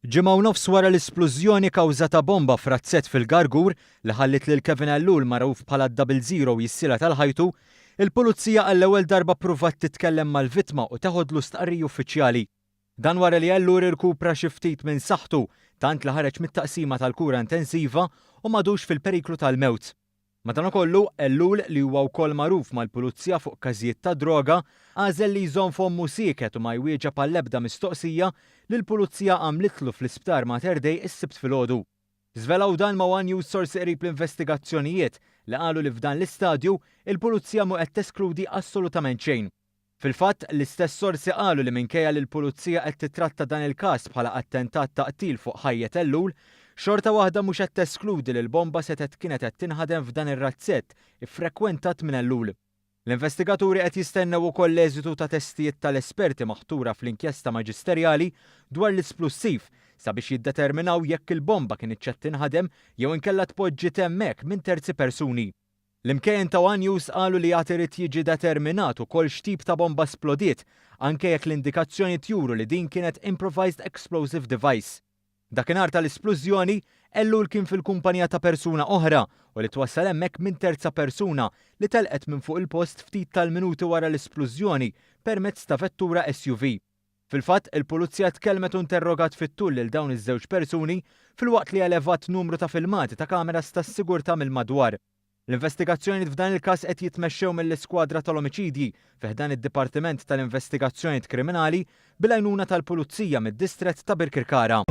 Ġimgħa u nofs wara l-isplużjoni kawża ta' bomba f'razzett fil-Gargur li ħalliet lil Kevin Ellul magħruf bħala d-Double Zero jissieled għal ħajtu, il-Pulizija għall-ewwel darba ppruvat titkellem mal-vittma u teħodlu stqarrija uffiċjali. Dan wara li Ellul irkupra xi ftit minn saħħtu tant li ħareġ mit-taqsima tal-kura intensiva u m'għadux fil-periklu tal-mewt. Madankollu, Ellul, li huwa wkoll magħruf mal-Pulizija fuq każijiet ta' droga, għażel li jżomm fommu sieket u ma jwieġeb għall-ebda mistoqsija li l-Pulizija għamlitlu fl-Isptar Mater Dei s-Sibt filgħodu. Żvelaw dan ma' one News sorsi qrib l-investigazzjonijiet li qalu li f'dan l-istadju, il-Pulizija mhu qed teskludi assolutament xejn. Fil-fatt, l-istess sorsi qalu li minkejja li l-Pulizija qed tittratta dan il-każ bħala attentat ta' qtil fuq ħajjet Ellul, xorta waħda mhux qed teskludi li l-bomba setgħet kienet qed tinħadem f'dan ir-razzett iffrekwentat minn Ellul. L-investigaturi qed jistennew ukoll l-eżitu ta' testijiet tal-esperti maħtura fl-inkjesta maġisterjali dwar l-isplussiv sabiex jiddeterminaw jekk il-bomba kinitx qed tinħadem jew inkella tpoġġiet hemmhekk minn terzi persuni. L-imkejjen ta' one News qalu li għad irid jiġi determinat ukoll x'tip ta' bomba splodiet, anke jekk l-indikazzjonijiet juru li din kienet improvised explosive device. Dakinhar tal-isplużjoni, Ellul kien fil-kumpanija ta' persuna oħra u li twassal hemmhekk minn terza persuna li telqet minn fuq il-post ftit tal-minuti wara l-isplużjoni permezz ta' vettura SUV. Fil-fatt, il-Pulizija tkellmet u interrogat fit-tul lil dawn iż-żewġ persuni filwaqt li elevat numru ta' filmati ta' kameras tas-sigurtà mill-madwar. L-investigazzjonijiet f'dan il-każ qed jitmexxew mill-Iskwadra tal-Omiċidji fi ħdan id-Dipartiment tal-Investigazzjonijiet Kriminali bil-għajnuna tal-Pulizija mid-Distrett ta' Birkirkara.